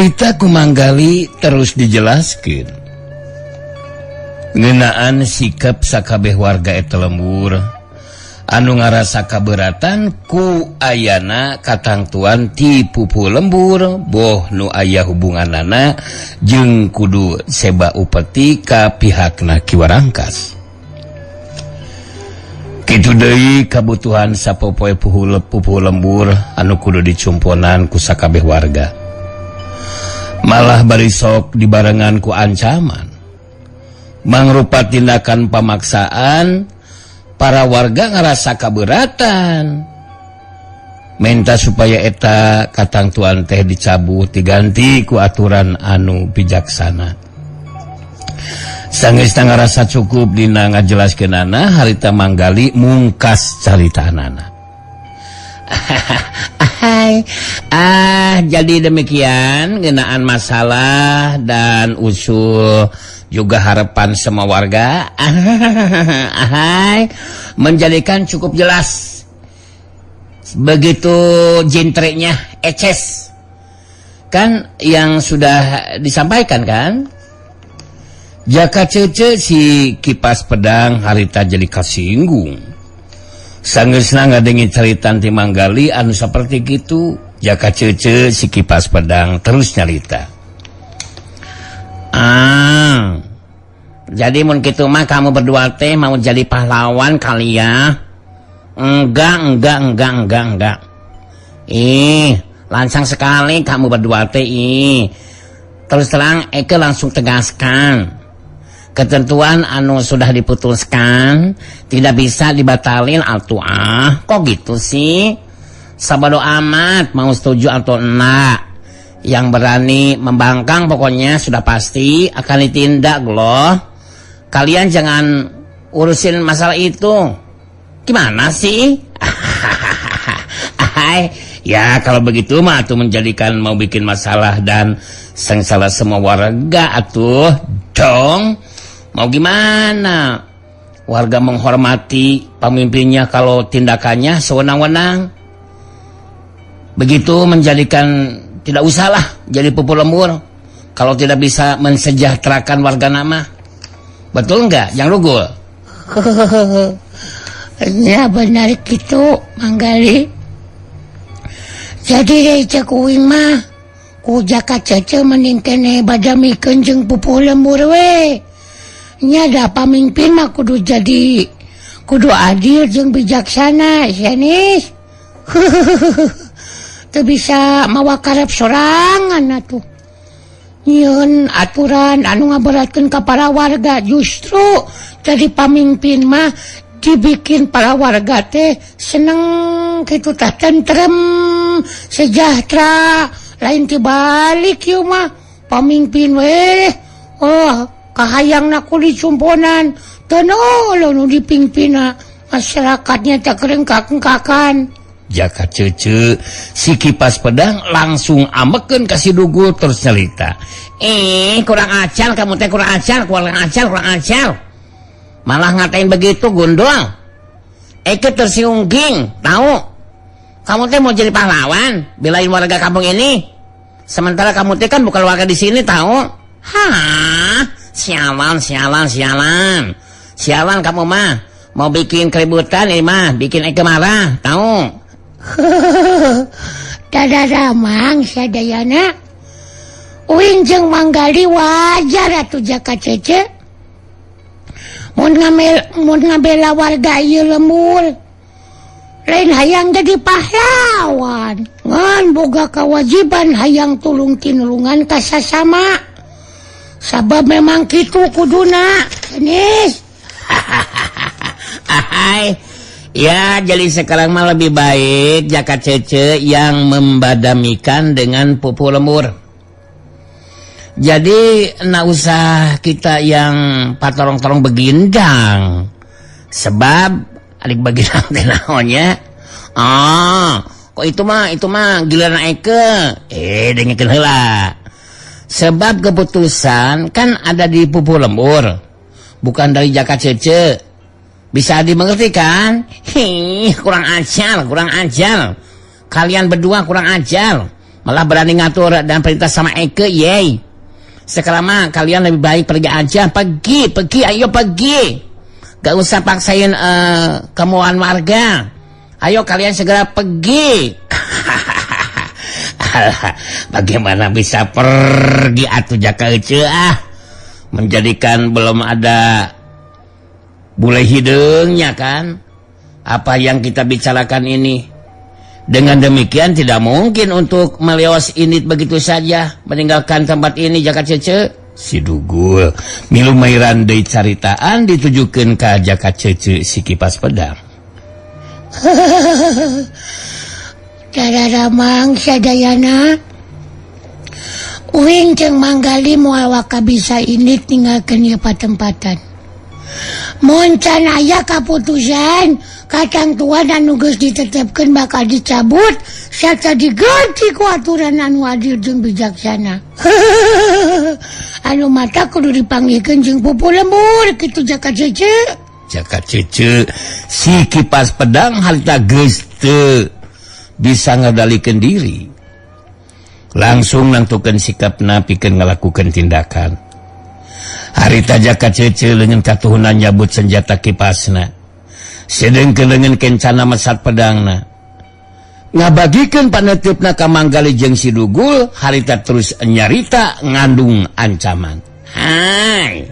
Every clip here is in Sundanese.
Harita ku Manggali terus dijelaskan ngeunaan sikap sakabeh warga eta lembur anu ngarasa kaberatan ku ayana katangtuan ti pupuh lembur, boh nu aya hubunganana jeung kudu seba upeti ka pihakna Ki Warangkas. Kitu deui kabutuhan sapopoe pupuh lembur anu kudu dicumponan ku sakabeh warga. Malah bari sok dibarengan ku ancaman mangrupa tindakan pamaksaan, para warga ngerasa keberatan, minta supaya eta katangtuan teh dicabut, diganti ku aturan anu bijaksana. Sanggeus ngarasa cukup dina ngajelaskeunana, harita Manggali mungkas caritanana. Hai, ah, jadi demikian ngeunaan masalah dan usul juga harapan semua warga. Hai, menjadikan cukup jelas begitu jentreknya eces kan yang sudah disampaikan kan. Jaka Cece si kipas pedang harita jadi kasinggung. Sanggeusna ngadenge carita ti Manggali anu seperti gitu, Jaka Cece si kipas pedang terus nyarita. "Ah, jadi mun kitu mah kamu berdua teh mau jadi pahlawan kali ya?" "Enggak, enggak, enggak, enggak, enggak." "Ih, lancang sekali kamu berdua teh, ih. Terus terang Eke langsung tegaskan. Ketentuan anu sudah diputuskan tidak bisa dibatalin atuh ah. Kok gitu sih? Sabodo amat mau setuju atau enggak. Yang berani membangkang pokoknya sudah pasti akan ditindak loh. Kalian jangan urusin masalah itu. Gimana sih?" Hai, ya kalau begitu mah tuh menjadikan mau bikin masalah dan sengsara semua warga atuh dong. Mau gimana? Warga menghormati pemimpinnya kalau tindakannya sewenang-wenang. Begitu menjadikan tidak usahlah jadi pupuh lembur kalau tidak bisa mensejahterakan warga nama. Betul nggak, Yang Rugul? Ya, benar gitu, Manggali. Jadi cek uing mah ku Jaka Cece mending keneh badamikeun jeung pupuh lembur we nya, da pamimpin mah kudu jadi kudu adil jeung bijaksana sanes teu bisa mawa karep sorangan atuh, nyieun aturan anu ngaberatkeun ka para warga. Justru jadi pamimpin mah dibikin para warga teh seneng gitu tah, tentrem, sejahtera, lain tibalik. Ieu mah pamimpin weh, oh, kahayangna ku dicumponan, teu lo nu dipimpinna masyarakatnya tak kerengkak-engkakan. Jaka Cece si kipas pedang langsung ambekeun ka si Dugul terus nyalita. "Eh, kurang ajar kamu teh, kurang ajar, kurang ajar, kurang ajar. Malah ngatain begitu, gundul. Eke tersinggung, tahu? Kamu teh mau jadi pahlawan, belain warga kampung ini. Sementara kamu teh kan bukan warga di sini, tahu? Hah? Sialan, sialan, sialan. Sialan kamu mah. Mau bikin keributan ini mah, bikin Eke marah, tahu?" Dadah, Mang. Sadayana Uing jeung Manggali wajar atuh, Jaka Cece, mun ngamel mun ngabela warga ieu lembur, lain hayang jadi pahlawan, ngan boga kewajiban hayang tulung tinulungan ka sasama, sabab memang kitu kuduna geus. Hai. Ya, jadi sekarang mah lebih baik Jaka Cece yang membadamikan dengan pupuh lembur. Jadi, nak usah kita yang patorong-torong begindang. Sebab adik bagindang teh naonnya? Ah, kok itu mah giliran Eke. Eh, dengekeun heula. Sebab keputusan kan ada di pupuh lembur, bukan dari Jaka Cece. Bisa dimengerti kan? Hi, kurang ajar, kurang ajar. Kalian berdua kurang ajar. Malah berani ngatur dan perintah sama Eke, yey. Sekarang mah kalian lebih baik pergi aja, pergi, pergi, ayo pergi. Gak usah paksain kemauan warga. Ayo kalian segera pergi. Bagaimana bisa pergi atuh, Jaka Ece, ah? Menjadikan belum ada bule hideungnya kan? Apa yang kita bicarakan ini? Dengan demikian tidak mungkin untuk meleos ini begitu saja meninggalkan tempat ini, Jaka Cece. Si Dugul milu mairan deui caritaan ditujukeun ka Jaka Cece si kipas pedang. Ramang sadayana, Uing jeung Manggali moal waka bisa ini tinggalkeun ieu patempatan. Mun can aya kaputusan katangtuan anu geus ditetepkeun bakal dicabut serta diganti ku aturan anu adil jeung bijaksana. Anu matak kudu dipanggihkeun jeung pupu lembur kitu, Jaka Cece. Jaka Cece si kipas pedang harita geus teu bisa ngadalikeun diri, langsung nangtukeun sikapna pikeun ngalakukeun tindakan. Harita Jaka Cece leungeun katuhunan nyabut senjata kipasna, sedengkeun leungeun kencana mesat pedangna, ngabagikeun paneuteup ka Manggali jeung si Dugul. Harita terus nyarita ngandung ancaman. Hai,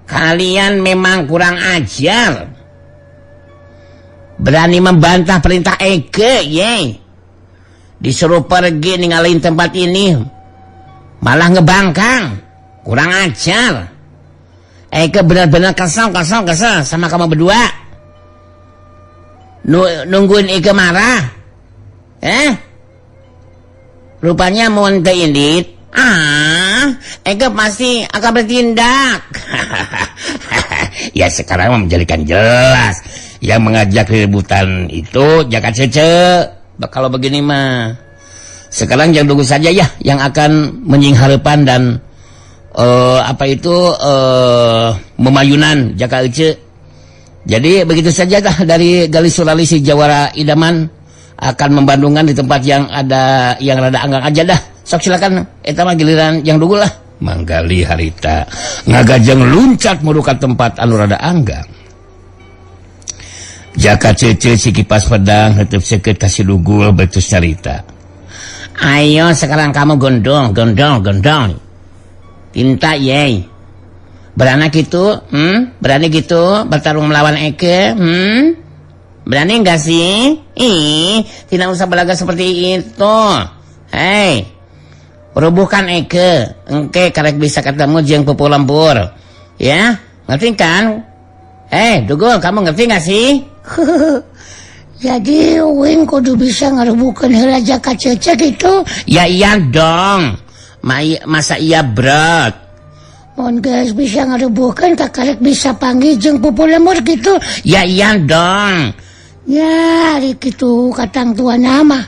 kalian memang kurang ajar, berani membantah perintah Eke, ye. Disuruh pergi ninggalin tempat ini malah ngebangkang, kurang ajar. Eke benar-benar kesal, kesal, kesal sama kamu berdua. Nungguin Eke marah, eh, rupanya mau indit. Ah, Eke pasti akan bertindak. Ya, sekarang menjadikan jelas yang mengajak keributan itu Jaka Cece. Kalau begini mah sekarang jangan tunggu saja ya yang akan menyingharepan dan apa itu memayunan Jaka Ece. Jadi begitu saja dah dari Gali Surali si Jawara Idaman akan membandungkan di tempat yang ada yang rada anggang aja dah. Sok silakan, eta mah giliran yang dulu lah. Manggali harita ngagajeng luncat meruka tempat anu rada anggang. Jaka Cece si kipas pedang hetep seket kasih dugul betus carita. Ayo sekarang kamu gondong, gondong, gondong. Tinta yey. Berani gitu? Hmm? Berani gitu bertarung melawan Eke? Hmm? Berani enggak sih? Ih, tidak usah belaga seperti itu. Hei, rubuhkan Eke. Engke karek bisa ketemu jeung pupu lembur. Ya, ngerti kan? Eh, Dugul, kamu ngerti nggak sih? Jadi Uing kudu bisa ngarubuhkeun heula Jaka Cece gitu? Ya iya dong. Masa iya berat? Mun geus bisa ngarubuhkeun, kakarek bisa panggih jeung pupu lembur gitu? Ya iya dong. Ya, ari kitu katangtuan mah.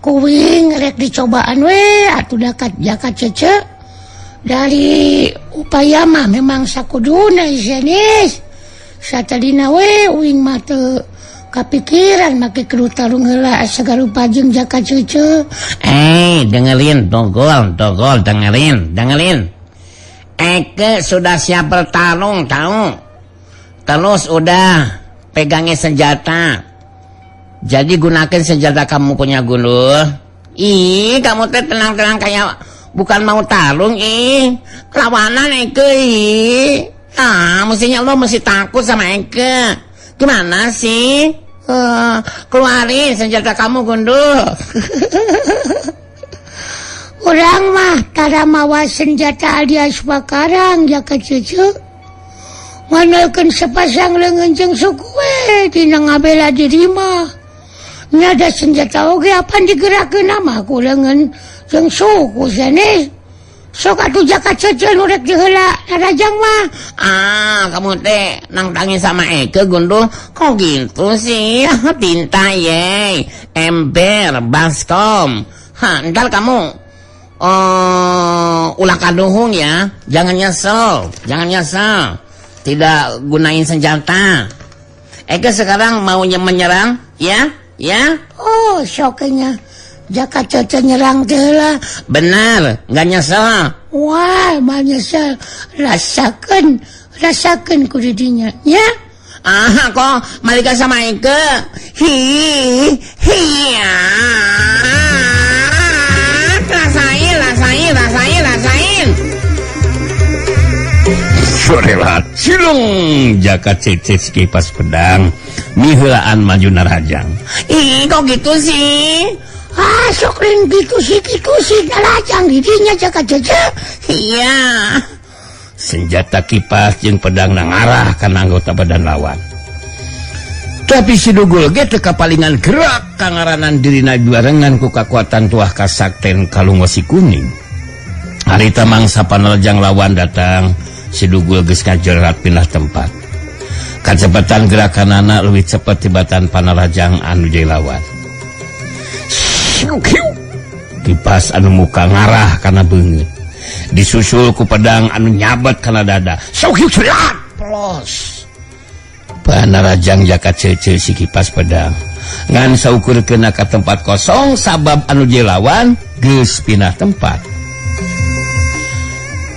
Ku uing rek dicobaan we atuh dakat Jaka Cece. Dari upaya mah memang sakuduna isenis. Satadina we uing mah teu kapikiran make kudu tarung heula sagarupa jeung Jaka Cece. Eh, dengerin, Dogol, Dogol, dengerin, dengerin. Eke sudah siap bertarung, tahu? Terus udah pegangnya senjata. Jadi gunakan senjata kamu punya, Gundul. Ih, kamu teh tenang-tenang kayak bukan mau tarung, ih. Kelawanan Eke, ih. Ah, mestinya lo mesti takut sama Eke. Gimana sih? Keluarin senjata kamu, Gundul. Urang mah tara mawa senjata alias bakarang, Jaka Cece. Ngandalkeun sepasang leungeun jeung suku we dina ngabela diri mah. Nya da senjata oge apan digerakkeun mah ku leungeun jeung suku sanes. Sok atuh Jaka Cece nu rek diheula narajang mah. Ah, kamu teh nangtangin sama Eke, Gundul. Kok gitu sih? Tinta ye, ember, baskom. Hah, ntar kamu ulah kaduhung ya. Jangan nyesel, jangan nyesel. Tidak gunain senjata. Eke sekarang maunya menyerang, ya? Ya? Oh, soknya. Jaka Cece nyerang teh heula. Benar, nggak nyesel. Wah, mah nyesel. Rasakeun, rasakeun ku didinya nya. Ah, kok Malika sama Eke? Hi, hiya. Rasain, rasain, rasain, rasain. Sorelat silung Jaka Cece kipas pedang miheulaan maju narajang. Ih, kok gitu sih? Ah, sok lain gitu sih narajang didinya Jaka Cece. Iya. Senjata kipas jeung pedang ngarah kana anggota badan lawan. Tapi si Dugul ge teu kapalingan gerak kangaranan dirina barengan ku kakuatan tuah kasakten kalung wesi kuning. Harita mangsa panarajang lawan datang, si Dugul geus ngajerat pindah tempat. Kacepetan gerakanana leuwih cepet tibatan panarajang anu jadi lawan. Kipas anu muka ngarah kana beungeut. Disusul ku pedang anu nyabet kana dada. Pelos. Panarajang Jaka Cece si kipas pedang ngan saukur kena ka tempat kosong sabab anu jadi lawan geus pindah tempat.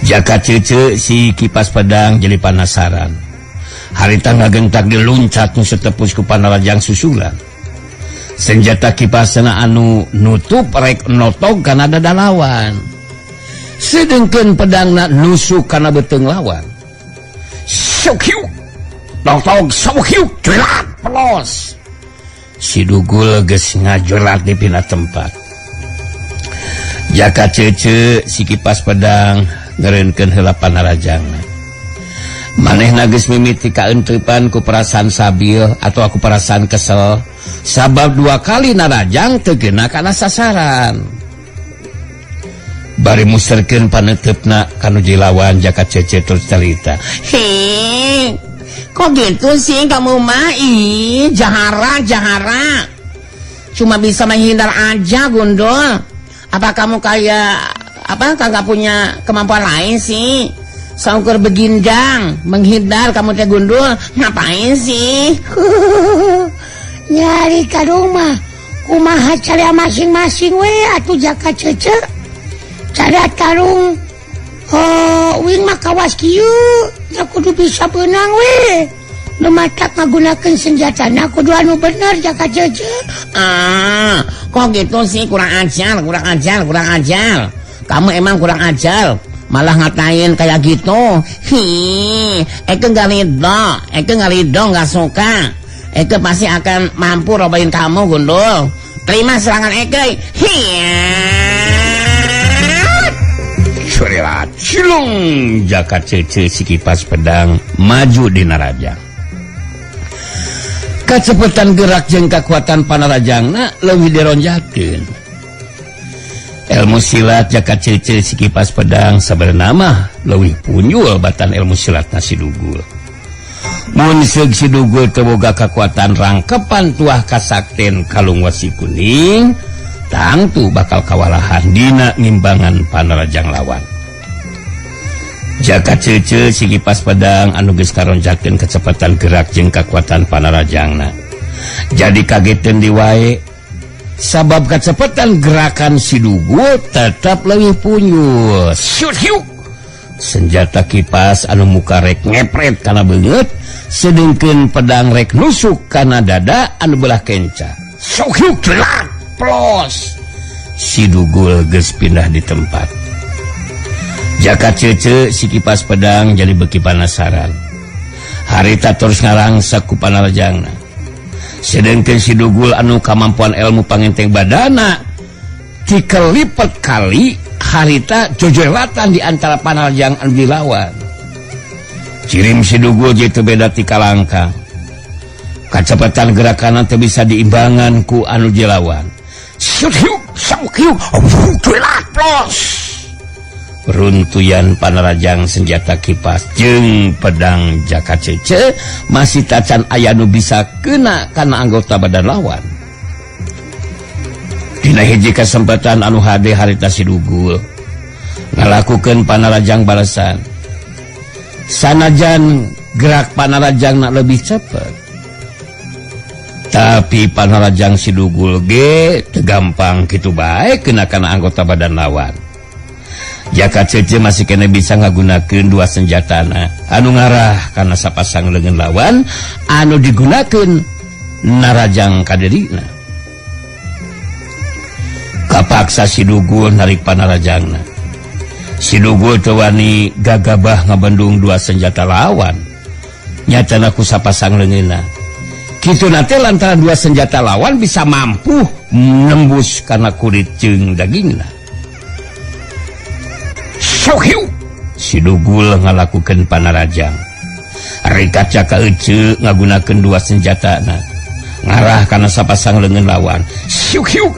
Jaka Cece si kipas pedang jadi panasaran. Harita ngagentak diluncat nu setepus ku panarajang susulan. Senjata kipasna anu nutup rek notog kana dada lawan. Sedengkeun pedangna nusuk kana beuteung lawan. Syuk tog syuk jelat pelos. Si Dugul geus ngajelat di pina tempat. Jaka Cece si kipas pedang ngereunkeun heula panarajangna. Manehna geus mimiti kaeuntreupan ku perasaan sabil atau aku perasaan kesel sabab dua kali narajang teu geuna kana sasaran. Bari muserkeun paneuteup kanu jilawan Jaka Cece terus carita. Hei, kok gitu sih kamu mah? Ih, jahara, jahara. Cuma bisa menghindar aja, gundul. Apa kamu kayak apa kagak punya kemampuan lain sih? Saukur begindang, menghindar kamu teh gundul. Ngapain sih? Nyari ka rumah. Kumaha cara masing-masing we atuh Jaka Cece. Cara tarung oh, wing mah kawas kieu, da kudu bisa beunang we. Nu matak ngagunakeun senjatana kudu anu bener Jaka Cece. Ah, kok gitu sih, kurang ajar, kurang ajar, kurang ajar. Kamu emang kurang ajar, malah ngatain kayak gitu. Hi, Eke nggak ridho, Eke nggak ridho, nggak suka. Eke pasti akan mampu robain kamu, gundul. Terima serangan Eke. Hi. Surelat silung Jaka Cece si kipas pedang maju di narajang. Kacepetan gerak jeung kakuatan panarajangna leuwih dironjakeun. Ilmu silat Jaka Cece si kipas pedang sabenerna mah leuwih punjul batan ilmu silatna si Dugul. Mun seug si Dugul teu boga kakuatan rangkepan tuah kasakten kalung wesi kuning, tangtu bakal kawalahan dina ngimbangan panarajang lawan. Jaka Cece si kipas pedang anu geus karonjakeun kecepatan gerak jeung kakuatan panarajangna. Jadi kageteun di wae sabab kecepatan gerakan si Dugul tetap leuwih punjul. Syut hiuk. Senjata kipas anu muka rek ngepret kana beungeut, sedengkeun pedang rek nusuk kana dada anu belah kenca. Syut hiuk jelat plos. Si Dugul geus pindah di tempat. Jaka Cece si kipas pedang jadi beki panasaran. Harita terus ngarangsak ku panarajangna. Sedengkeun si Dugul anu kamampuan ilmu pangenteng badana dikelipet kali harita jojoelatan di antara panarajang anu dilawan. Cirim si Dugul jadi teu beda ti kalangkang. Kacepetan gerakanna teu bisa diimbangan ku anu dilawan. Syut hiuk, sok hiuk, jelat plos. Runtuyan panarajang senjata kipas jeung pedang Jaka Cece masih tacan aya nu bisa kena kana anggota badan lawan. Dina hiji kesempatan anu hade harita si Dugul ngalakukeun panarajang balasan. Sanajan gerak panarajangna lebih cepet, Tapi Panarajang si Dugul ge teu gampang kitu bae kena kana anggota badan lawan. Jaka Cece masih kena bisa ngagunakeun dua senjatana anu ngarah kana sapasang leungeun lawan anu digunakeun narajang kadirina. Kapaksa si Dugul narik panarajangna. Si Dugul teu wani gagabah ngabendung dua senjata lawan. Nyatana ku sapasang leungeunna. Kitu nate lantaran dua senjata lawan bisa mampu nembus kana kulit jeung dagingna. Sok hiu. Si Dugul ngalakukeun panarajang. Rikat Jaka Ece ngagunakeun dua senjatana. Ngarah kana sapasang leungeun lawan. Siuk hiuk.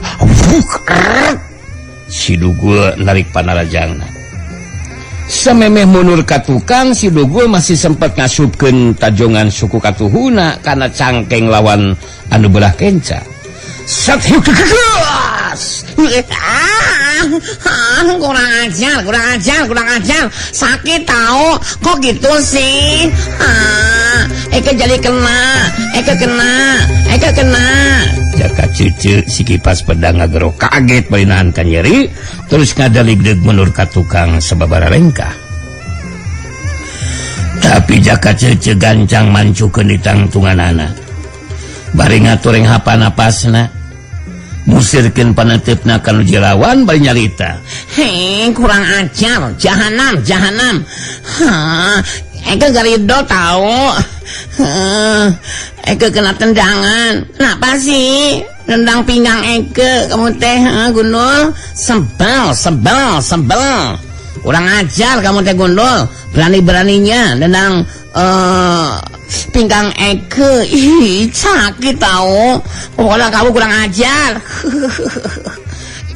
Si Dugul narik panarajangna. Samemeh mundur ka tukang, si Dugul masih sempat ngasupkeun tajongan suku katuhuna kana cangkeng lawan anu belah kenca. Sat hiuk. Ah, kurang ajar, kurang ajar, kurang ajar. Sakit tahu, kok gitu sih? Ah, Eke jadi kena, Eke kena, Eke kena. Jaka Cece si kipas pedang ngagero kaget bari nahan kanyeri, terus ngadaligdeg mundur ka tukang sababara lengkah. Tapi Jaka Cece gancang mancukeun di tangtunganana. Bari ngatureng hapa napasna, musirkeun paneuteup kanu lawan bari nyarita. Hei, kurang ajar, jahanam, jahanam. Hah, Eke garido tahu. Hah, Eke kena tendangan. Kenapa sih? Nendang pinggang Eke, kamu teh, Gundul. Sebel, sebel, sebel. Kurang ajar kamu teh, Gundul. Berani-beraninya nendang pinggang Eke. Ih, sakit tahu. Pokoknya kamu kurang ajar.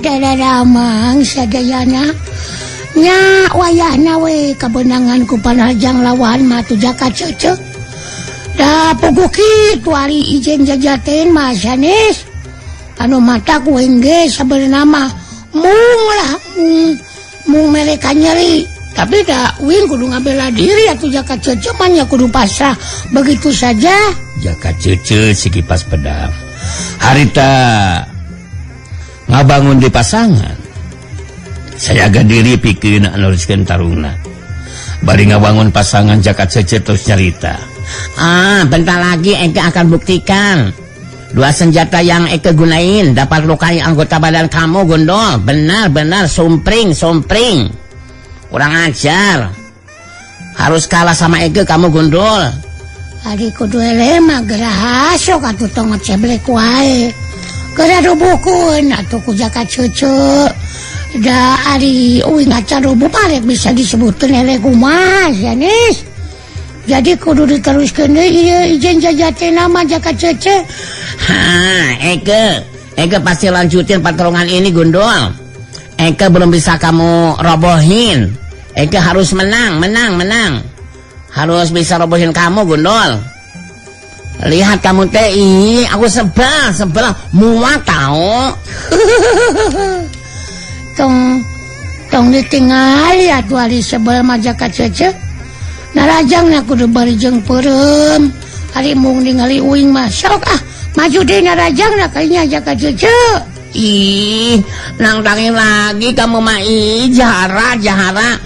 Dadah sadayana nya wayahna we kabenangan ku Panarajang lawan mah tu Jaka Cece. Da puguh kitu ari ijen jajaten mah sanes. Anu mata ku ge sabenerna mah mung lah mung, mung mereka nyeri. Tapi da uing kudu ngabela diri atuh Jaka Cece mah nya kudu pasrah begitu saja. Jaka Cece si kipas pedang harita ngabangun di pasangan. Sayaga diri pikeun neruskeun tarungna. Bari ngabangun pasangan, Jaka Cece terus nyarita. Ah, bentar lagi Eke akan buktikan. Dua senjata yang Eke gunain dapat lukai anggota badan kamu, Gundul. Benar-benar sumpring, sumpring. Kurang ajar. Harus kalah sama Eke kamu, Gundul. Ari kudu eleh mah geura sok atuh tong ngeceblek wae. Geura rubuhkeun atuh ku Jaka Cece. Da ari uing acan rubuh parek bisa disebutkeun eleh kumaha sanes. Jadi kudu diteruskeun deui ieu ijen jajatena mah Jaka Cece. Hah, Eke. Eke pasti lanjutin pertarungan ini, Gundul. Eke belum bisa kamu robohin. Eke harus menang, menang, menang. Harus bisa robohin kamu, Gundul. Lihat kamu teh, ih, aku sebel, sebel, muak tahu. Tong tong ditingali atuh ari sebel mah Jaka Cece. Narajang na kudu bari jeung peureum. Ari mung ningali uing mah sok ah maju deui narajang na kayaknya Jaka Cece. Ih, nantangin lagi kamu mah, ih, jahara, jahara.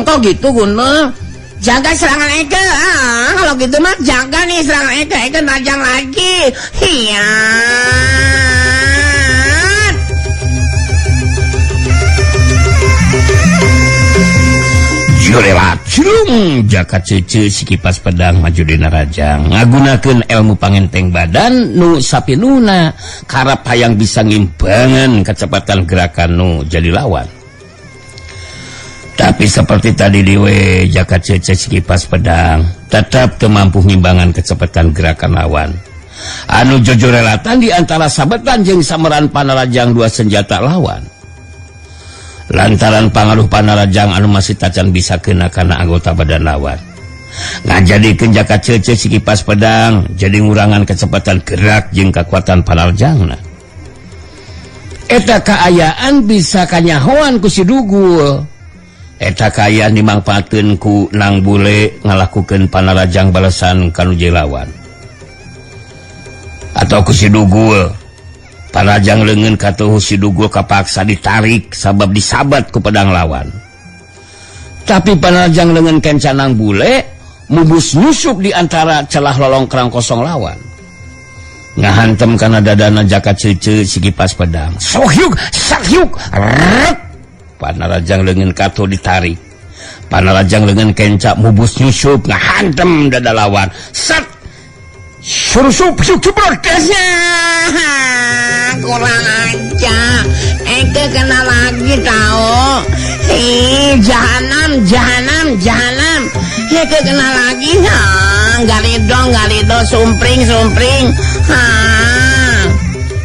Kok gitu, Gundul? Jaga serangan Eke. Ah, kalau gitu mah jaga nih serangan Eke. Eke najang lagi. Hiat. Jurelat cilung Jaka Cece si kipas pedang maju dina rajang ngagunakeun ilmu pangenteng badan nu sapinuna karep hayang bisa ngimbangan kecepatan gerakan nu jadi lawan. Tapi seperti tadi diwe Jaka Cece si kipas pedang tetap teu mampu ngimbangan kecepatan gerakan lawan. Anu jojorelatan di antara sabetan jeung sameran panarajang dua senjata lawan. Lantaran pangaruh panarajang anu masih tacan bisa kena kana anggota badan lawan. Ngajadikeun Jaka Cece si kipas pedang jadi ngurangan kecepatan gerak jeung kekuatan panarajangna. Eta kaayaan bisa kanyahoan ku si Dugul. Eta kaayaan dimangfaatkeun ku Nang Bule ngalakukeun panarajang balasan kanu lawan. Atau ku si Dugul. Panarajang leungeun katuhu si Dugul kapaksa ditarik sabab disabat ku pedang lawan. Tapi panarajang leungeun kencanang bule mubus nyusup di antara celah lolongkrang kosong lawan. Ngahantem kana dadana Jaka Cece si kipas pedang. Sohyuk, sahyuk, rek. Panarajang leungeun katuhu ditarik. Panarajang leungeun kenca mubus nyusup ngahantem dada lawan. Sat. Surusup syuk protesnya. Kurang aja. Eke kena lagi tahu. Ih, jahanam, jahanam, jahanam. Eke kena lagi. Ha, galido, sumpring, sumpring. Ha.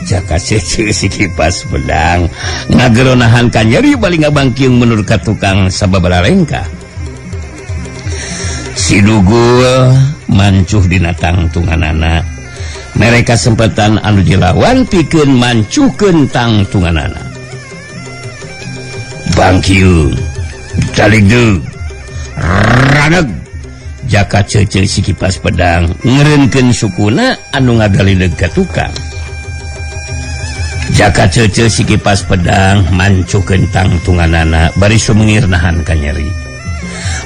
Jaka Cece si kipas pedang ngageronahan ka nyeri bali ngabangkiung menurut ka tukang sababaraha rengka. Si Dugul mancuh dina tangtunganana. Mereka kesempatan anu dilawan pikeun mancuhkeun tangtunganana. Bangkiung taligdug raneg. Jaka Cece si kipas pedang ngereunkeun sukuna anu ngadalideg ka tukang. Jaka Cece si kipas pedang mancuhkeun tangtunganana bari sumengir nahan ka nyeri.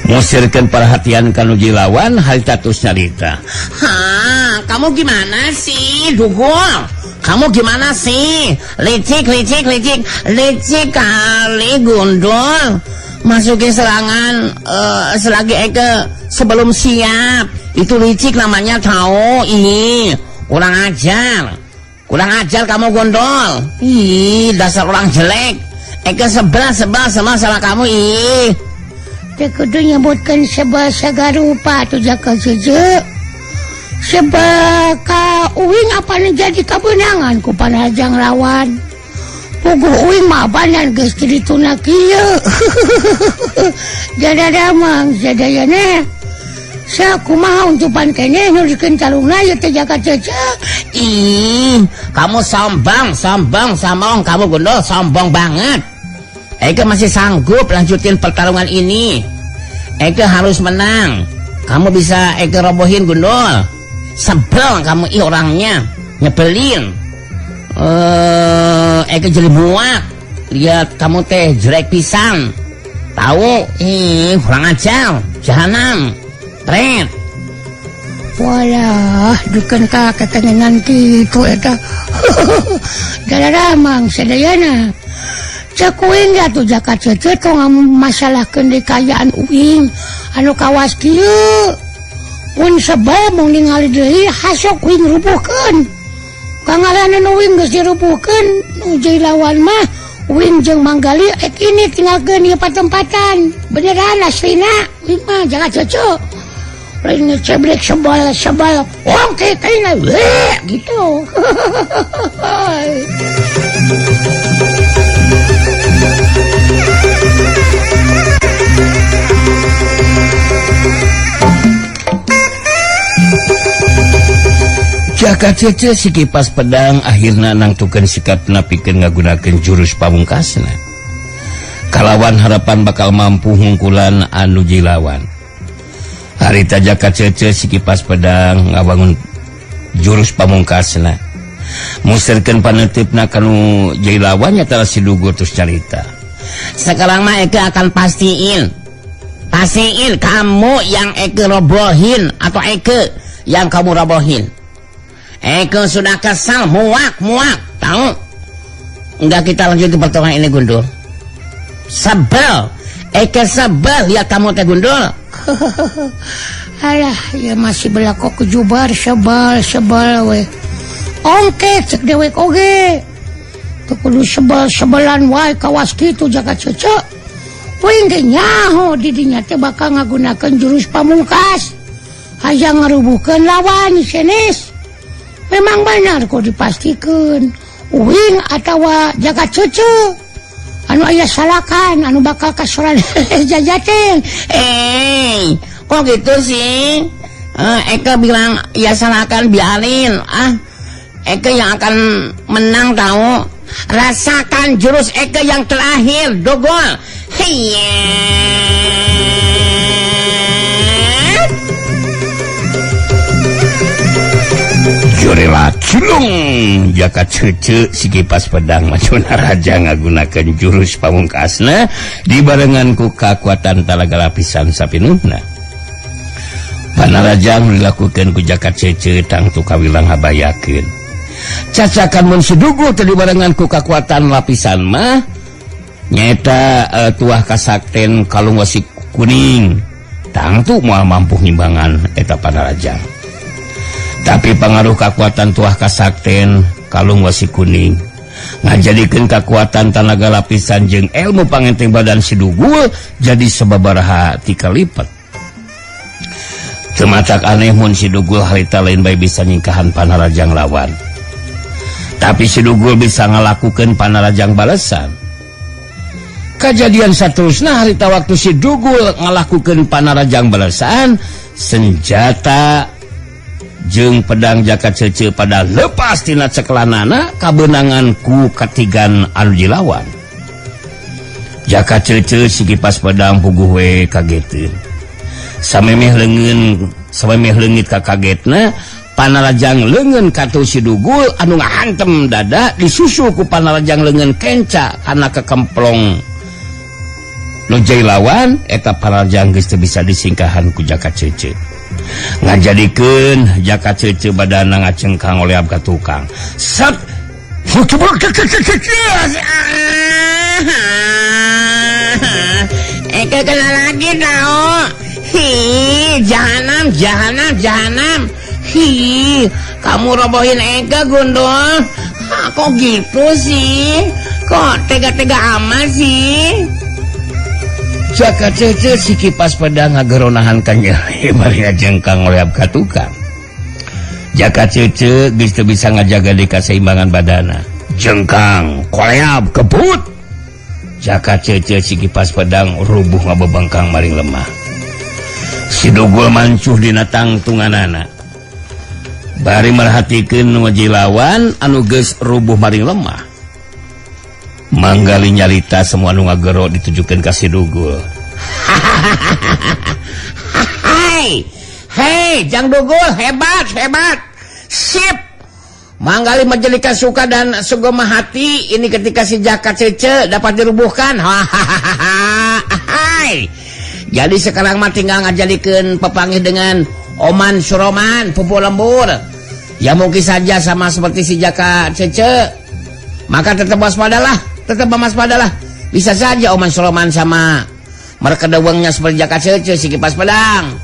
Musirkeun perhatian ka nu jilawan harita tos nyarita. Ha, kamu gimana sih, Dugul? Kamu gimana sih? Licik, licik, licik, licik kali gundul. Masukin serangan selagi Eke sebelum siap. Itu licik namanya tahu. Ih, kurang ajar. Kurang ajar kamu gondol. Ih, dasar orang jelek. Eke sebel, sebel, sebel sama kamu. Ih. Teu kudu nyebutkeun sebel sagarupa atuh Jaka Cece. Sebel ka uing apa jadi kabeunangan ku panajang lawan. Puguh uing mah banan geus dituna kieu. Jadadamang sadayana. Sakumaha untupan keneh nurikeun calungna ieu teh Jaka Cece. Ih, kamu sombong, sombong, sombong, kamu gondol sombong banget. Eke masih sanggup lanjutin pertarungan ini. Eke harus menang. Kamu bisa Eke robohin gundul. Sebel kamu ih orangnya, nyebelin. Eke jadi muak. Lihat kamu teh jelek pisan. Tahu? Ih, kurang ajar. Jahanam. Tret. Walah, dukan ka kekenyangan kitu eta. Dalaramang sadayana. Cek uing ya tuh Jaka Cece tong masalahkeun deui kaayaan uing anu kawas kieu. Mun sebel mung ningali deui hasok uing rubuhkeun. Kangalanan uing geus dirubuhkeun nu jadi lawan mah uing jeung Manggali ek ini tinggalkeun ieu patempatan. Beneran aslina uing mah Jaka Cece. Lain ngeceblek sebel sebel ongke kaina we gitu. Jaka Cece si kipas pedang akhirna nangtukeun sikapna pikeun ngagunakeun jurus pamungkasna. Kalawan harapan bakal mampu ngungkulan anu jilawan. Harita Jaka Cece si kipas pedang ngabangun jurus pamungkasna. Musirkeun panetipna kanu jilawan nyata si Dugul terus carita. Sekarang mah Eke akan pastiin. Pastiin kamu yang Eke robohin atau Eke yang kamu robohin. Eke sudah kesal, muak, muak, tahu? Enggak, kita lanjut ke pertarungan ini gundul. Sebel, Eke sebel lihat kamu teh gundul. Alah, ya masih belakok kejubar sebel, sebel we. Ongke cek dewek oge. Teu kudu sebel-sebelan wae kawas kitu Jaka Cece. Uing ge nyaho di dinya teh bakal ngagunakeun jurus pamungkas. Hayang ngarubuhkeun lawan senes. Memang benar kok dipastikeun uing atawa Jaka Cece anu aya salakan anu bakal kasoran jajaten. Kok gitu sih? Eke bilang ya salakan biarin. Ah, Eke yang akan menang tahu. Rasakan jurus Eke yang terakhir, dogol. Hiya. Jurilat Cilung Jaka Cece si kipas pedang macuna raja ngagunakeun jurus pamungkasna dibarengan ku kakuatan talaga lapisan sapinuhna. Panarajang dilakukeun ku Jaka Cece tangtu kawilang habayakeun. Cacakan mun Si Dugul teu dibarengan ku kakuatan lapisan mah nyaeta tuah kasakten kalung wasi kuning tangtu moal mampu ngimbangan eta Panarajang. Tapi pangaruh kakuatan tuah kasakten kalung wasi kuning ngajadikeun kakuatan tanaga lapisan jeung ilmu pangenteng badan Si Dugul jadi sababaraha tika lipat. Teu matak aneh mun Si Dugul harita lain bae bisa nyingkahan Panarajang lawan. Tapi Si Dugul bisa ngalakukeun Panarajang balesan. Kajadian saterusna harita waktu Si Dugul ngalakukeun Panarajang balesan, senjata jeung pedang Jaka Cece pada lepas tina cekelanana kabeunangan ku katigan anu dilawan. Jaka Cece si kipas pedang puguh we kageteun. Samemeh leungeun, samemeh leungit ka kagetna, Panarajang leungeun katuh Si Dugul anu ngahantem dada disusul ku Panarajang leungeun kenca kana kekemplong nu jai lawan eta Panarajang geus teu bisa disingkahan ku Jaka Cece. Ngajadikeun Jaka Cece badana ngacengkang oleab ka tukang. Sat Eke kena lagi tau. Hi, jahanam, jahanam, jahanam. Hi, kamu robohin Eke gundul. Kok gitu sih? Kok tega-tega amat sih? Jaka Cece si kipas pedang ngageronahan kanyeri bari ngajengkang oleab ka tukang. Jaka Cece geus teu bisa ngajaga di kaseimbangan badana. Jengkang, koleab, kebut. Jaka Cece si kipas pedang rubuh ngabebengkang maring lemah. Si Dugul mancuh dina tangtunganana. Bari merhatikeun nu jilawan anu geus rubuh maring lemah. Manggali nyarita semua nu ngagero ditujukeun ka Si Dugul. Hai, hei, Jang Dugul hebat, hebat. Sip. Manggali menjadikan suka dan sugema hati ini ketika si Jaka Cece dapat dirubuhkan. Hai. Jadi sekarang mah tinggal ngajadikeun pepanggih dengan Oman Suroman pupu lembur. Ya mungkin saja sama seperti si Jaka Cece. Maka tetap waspadalah, tetap waspadalah. Bisa saja Oman Suroman sama mereka dewengnya seperti Jaka Cece si kipas pedang.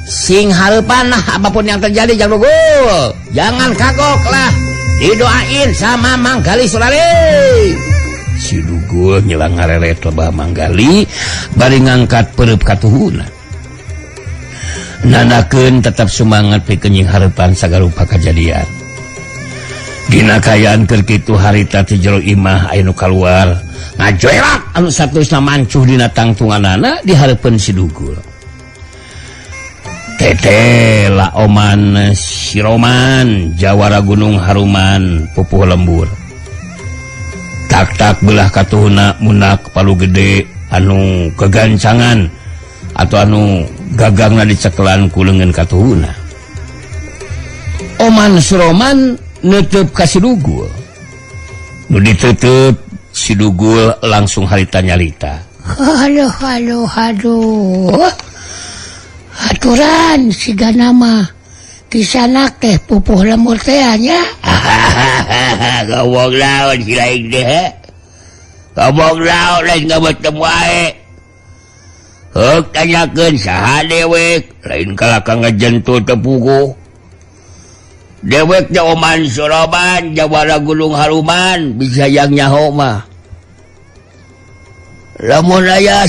Sing hareupan lah apapun yang terjadi Jang Dugul. Jangan kagok lah. Didoain sama Manggali Sulale. Si Dugul nyelang ngareret lebah Manggali bari ngangkat pereup katuhuna. Nanakeun tetap semangat pikeun nying hareupan sagarupa kajadian. Dina kaayaan keur kitu harita ti jero imah aya nu kaluar ngajoerak anu saterusna mancuh dina tangtunganana di hareupeun Si Dugul. Tete la Oman Siroman Jawara Gunung Haruman pupuh lembur. Tak-tak belah katuhuna munak palu gede anu kegancangan atau anu gagangna dicekelan ku leungeun katuhuna. Oman Suroman neuteub ka Si Dugul. Nu diteuteup Si Dugul langsung harita nyalita. Halo halo aduh. Aturan siga nama kisanak teh pupuh lembur teh nya. Ngomong naon si lain teh? Ngomong naon lain ngabetem wae. Heuk tanyakeun saha dewek, lain kalaka ngajentul teu puguh. Dewek teh Oman Soroban, Jawara Gunung Haruman, bisa yang nyaho mah. Lamun aya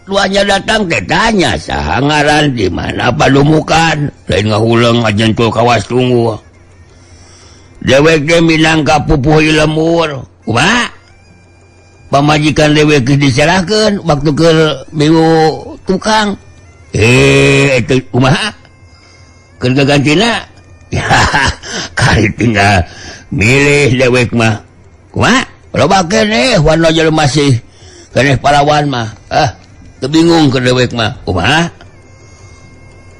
duanya datang teh tanya saha ngaran di mana padumukan, lain ngahuleng ngajentul kawas tunggu. Dewek teh minangka pupuh lembur. Kumaha? Pamajikan dewek geus diserahkeun waktu keur milu tukang. Itu kumaha? Keur gagantina? Ya, kari tinggal milih dewek mah. Kumaha? Loba keneh wan jelema masih keneh parawan mah. Ah, teu bingung ke dewek mah. Kumaha?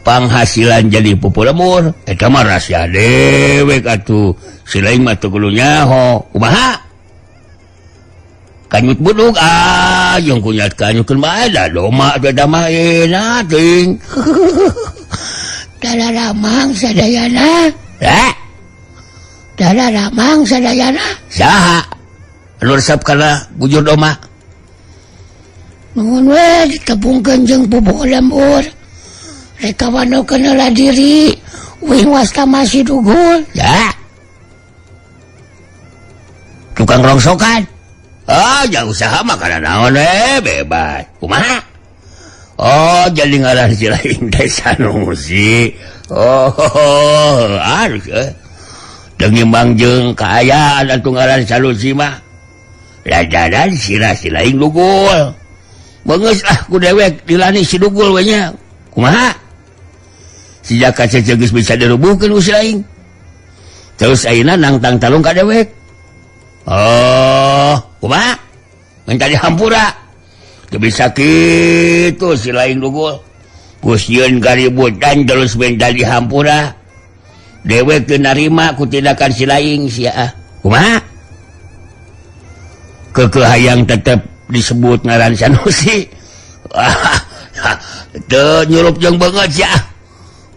Penghasilan jadi pupu lembur eta mah rahasia dewek atuh si lain mah teu kudu nyaho kumaha kanyut buduk ah jeung kunyat kanyutkeun bae da doma da mah enak teuing. Dalaramang sadayana. Eh? Dalaramang sadayana. Saha anu resep kana bujur doma? Nuhun we ditepungkeun jeung pupuh lembur. Rek kawanokeun heula diri uing wasta masih dugul. Ya. Tukang rongsokan. Ah, jauh usaha mah kana naon we bebas. Kumaha? Oh, jadi ngaran si lain teh Sanusi. Oh, harus Dengimbang jeung kaayaan atuh ngaran Sanusi mah. Ladaran sirah si lain dugul. Beungeus ah ku dewek dilani si dugul we nya. Kumaha? Sejak kaca geus bisa dirubuhkeun ku si lain. Terus ayeuna nangtang talung ka dewek. Oh, kumaha? Minta dihampura. Teu bisa kitu si lain dugul. Geus nyieun kaributan terus minta dihampura. Dewek teu narima ku tindakan si lain sia ah. Kumaha? Keukeuh hayang tetep disebut ngaran Sanusi. Teu nyurup jeung beungeut sia.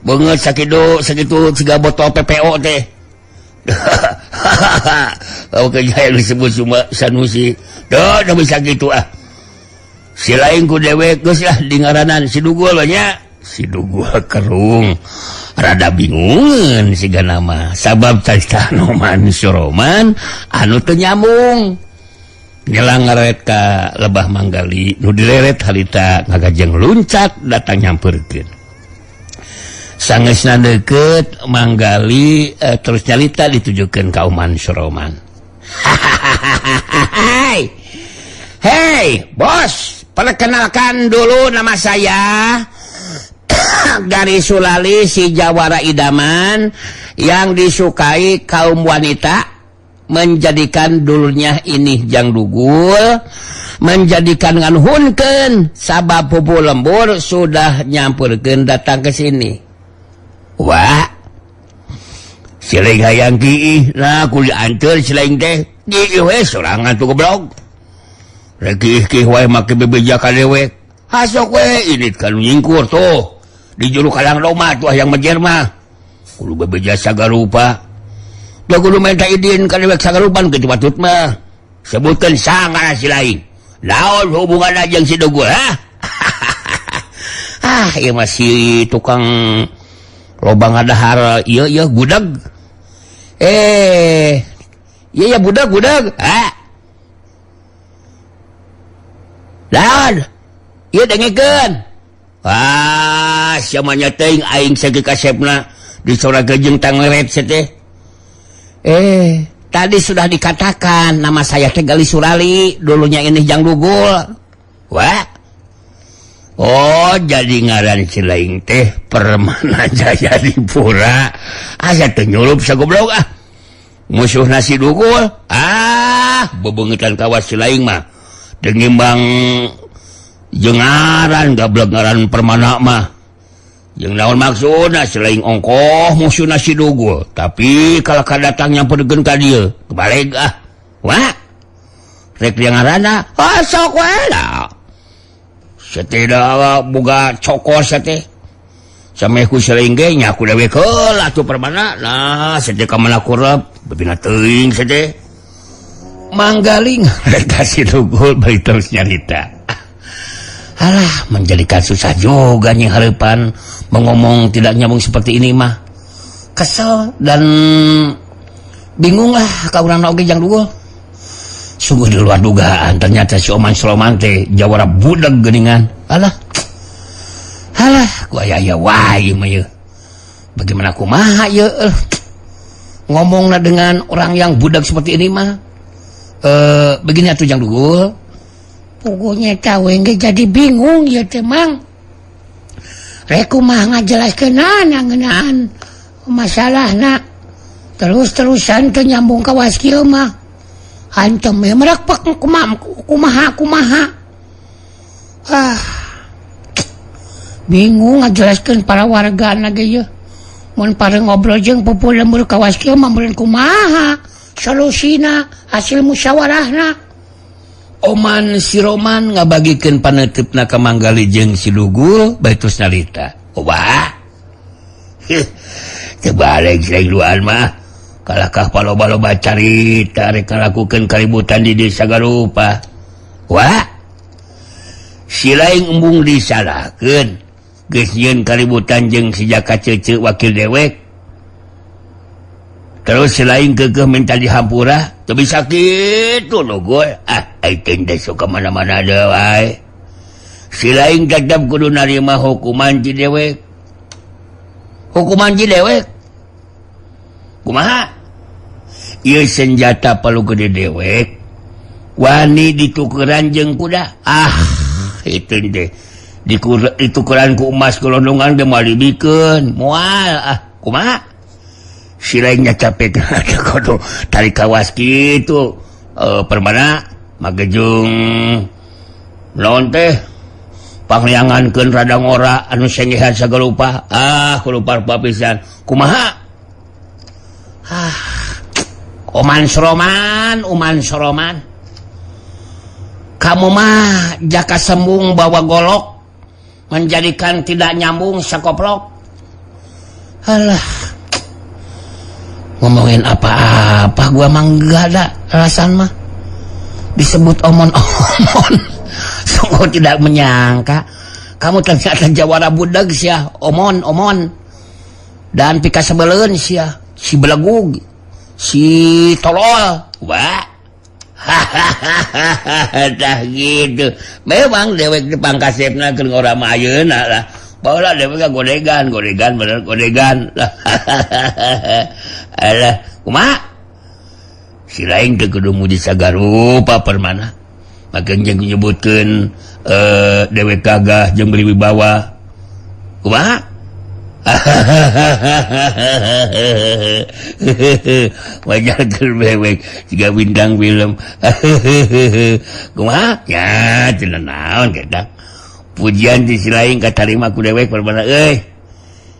Beungeut sakitu sakitu siga botol PPO teh. Oke, jaya disebut cuma Sanusi. Teu teu bisa kitu ah. Si lain ku dewek geus lah di ngaranan si dugul nya. Si dugul kerung. Rada bingungeun siga nama. Sabab carita Noman Soroman anu teu nyambung. Nyelang ngaret ka lebah Manggali nu direret harita ngagajeng luncat datang nyamperkeun. Sangeusna deukeut Manggali terus nyalita ditujukeun ka Oman Soroman. Hei, bos, perkenalkan dulu nama saya Gari Sulali si Jawara Idaman yang disukai kaum wanita, menjadikan dulunya ini jang dugul, menjadikan nganhunkeun sabab pupu lembur sudah nyampurkeun datang ke sini. Wah, siling hayang kiih, nah kudu dianteur siling teh, kiih we sorangan tuh goblok. Rek kiih wae make bebeja ka dewek. Hasok we ini kan nyingkur tuh. Di juru kalang Roma tuh yang mejer mah. Kudu bebeja sagarupa. Da kudu minta izin ka dewek sagarupan kitu patut mah. Sebutkeun sangara si lain. Naon hubunganna jeung si dugul, ha? Ah, ieu mah si tukang loba ngadahar ieu ieu budag. Ieu ya budag budag. Ha? Naon? Ieu dengekeun. Ah, sia mah nya teuing aing sakieu kasepna dicorakeun jeung tangleret sia teh. Tadi sudah dikatakan nama saya teh Gali Surali, dulunya ini Jang Dugul. Wah. Oh, jadi ngaran si lain teh Permana Jaya Dipura. Asa teu nyulup sagoblok ah. Musuh nasi dugul. Ah, bebeungetan kawas si lain mah. Dengimbang jeung ngaran gablek ngaran Permana mah. Jeung naon maksudna si lain ongkoh musuh nasi dugul, tapi kalau kadatang nyamperkeun ka dieu, kebalik ah. Wah. Rek dia ngaranna, ah sok we lah. Setidak boga cokor teh. Sameh ku si lain ge nya ku dewek heula atuh Permana. Nah, sete ka mana kurep, bebina teuing sete. Manggaling rek si dugul bari terus nyarita. Alah, menjadikan susah juga nih harapan mengomong tidak nyambung seperti ini mah. Kesel dan bingung lah ka urang oge jang dugul. Sungguh di luar dugaan ternyata si Oman Soloman teh jawara budak geuningan. Alah. Alah, ku aya-aya wae mah ieu. Bagaimana kumaha ieu? Ngomongna dengan orang yang budak seperti ini mah. Begini atuh jang dugul. Pokoknya tahu ge jadi bingung ya teh Mang. Rek kumaha ngajelaskeunana ngeunaan masalahna. Terus-terusan teu nyambung ka was kieu mah. Hantem we merak pek kumaha kumaha. Ah. Bingung ngajelaskeun para warga na ge yeuh. Mun pareng ngobrol jeung pupuh lembur kawas kieu mah meureun kumaha solusina hasil musyawarahna. Oman si Roman ngabagikeun paneuteup ka Manggali jeung si Dugul baitus nalita. Wah. Teu balik selain duaan mah. Kalakah paloba-loba carita rek ngalakukeun kaributan di desa Garupa. Wah. Si lain embung disalahkeun. Geus nyieun kaributan jeung si Jaka Cece wakil dewek. Terus si lain keukeuh minta dihampura, teu bisa kitu Dugul. Ah, aing teh sok ka mana-mana deui wae. Si lain tetep kudu narima hukuman ti dewek. Hukuman ti dewek. Kumaha? Ieu senjata palu gede dewek. Wani ditukeran jeung kuda. Ah, itu teh. Ditukeran ku emas gelondongan ge moal dibikeun. Moal ah, kumaha? Si lainnya capek kudu tarik kawas kitu. Permana magejung naon teh pangliangankeun rada ngora anu sengehan sagarupa. Ah, kurupa pisan. Kumaha? Ah, Oman Soroman, Oman Soroman. Kamu mah jaka sembung bawa golok menjadikan tidak nyambung sakoplok. Alah. Ngomongin apa-apa gua mah enggak ada alasan mah. Disebut omon-omon. Sungguh tidak menyangka kamu ternyata jawara budak sia, omon-omon. Dan pika sebeleun sia, si belegug, si tolol. Wah. Hahaha, dah gitu. Memang dewek di pangkasepna keur ngora mah ayeuna lah. Baheula dewek godegan, godegan bener godegan. Alah, kumaha? Si lain teu kudu muji sagarupa permana. Maka jeung nyebutkeun dewek gagah jeung berwibawa. Kumaha? Wajar keur bewek jiga bintang film. Kumaha? Ya, cenah naon kita. Pujian di si lain katarima ku dewek permana euy.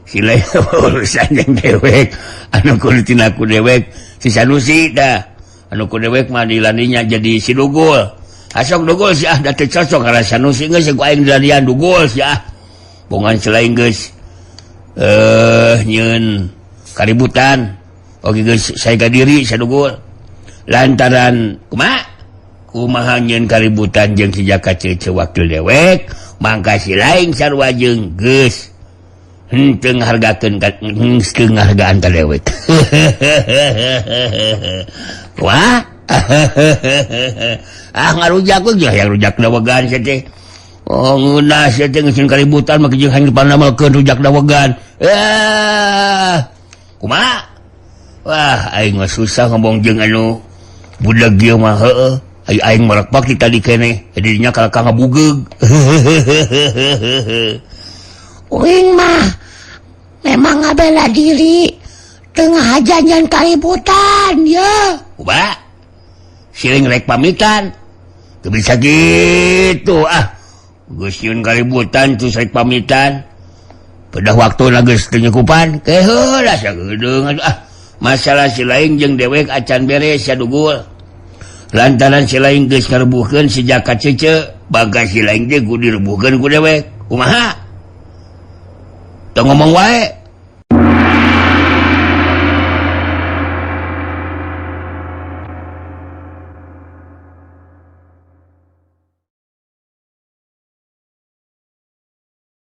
Si lain urusan jeung dewek, anu kudu tina ku dewek si Sanusi dah. Anu ku dewek mah dilandinya jadi si Dugul. Asok Dugul si ah da teu cocok kana Sanusi geus ku aing dilandian Dugul si ah. Bongan si lain geus nyeun kaributan. Oke geus saya diri si Dugul. Lantaran kumaha? Kumaha nyeun kaributan jeung si Jaka Cece wakil dewek, mangka si lain sarua jeung geus henteu ngahargakeun henteu ngahargaan ka dewek. Wah. Ah ngarujak we yang rujak dawegan sia teh. Oh ngeunah sia teh geus kaributan mah jeung hayang dipanamelkeun rujak dawegan. Kumaha? Wah, aing mah susah ngomong jeung anu budak ieu mah heueuh. Aing merekpak di tadi keneh, jadinya kalakah ngabugeug. Uing mah memang ngabela diri tengah hajangan kaributan ya. Kumaha? Siling rek pamitan. Teu bisa gitu ah. Geus nyieun kaributan terus rek pamitan. Pada waktu geus teu nyukupan, keheula sagedeung ah. Masalah si lain jeung dewek acan beres sia Dugul. Lantaran si lain geus ngarebuhkeun si Jaka Cece, bagas si lain teh kudu direbuhkeun ku dewek. Kumaha? Teu ngomong wae.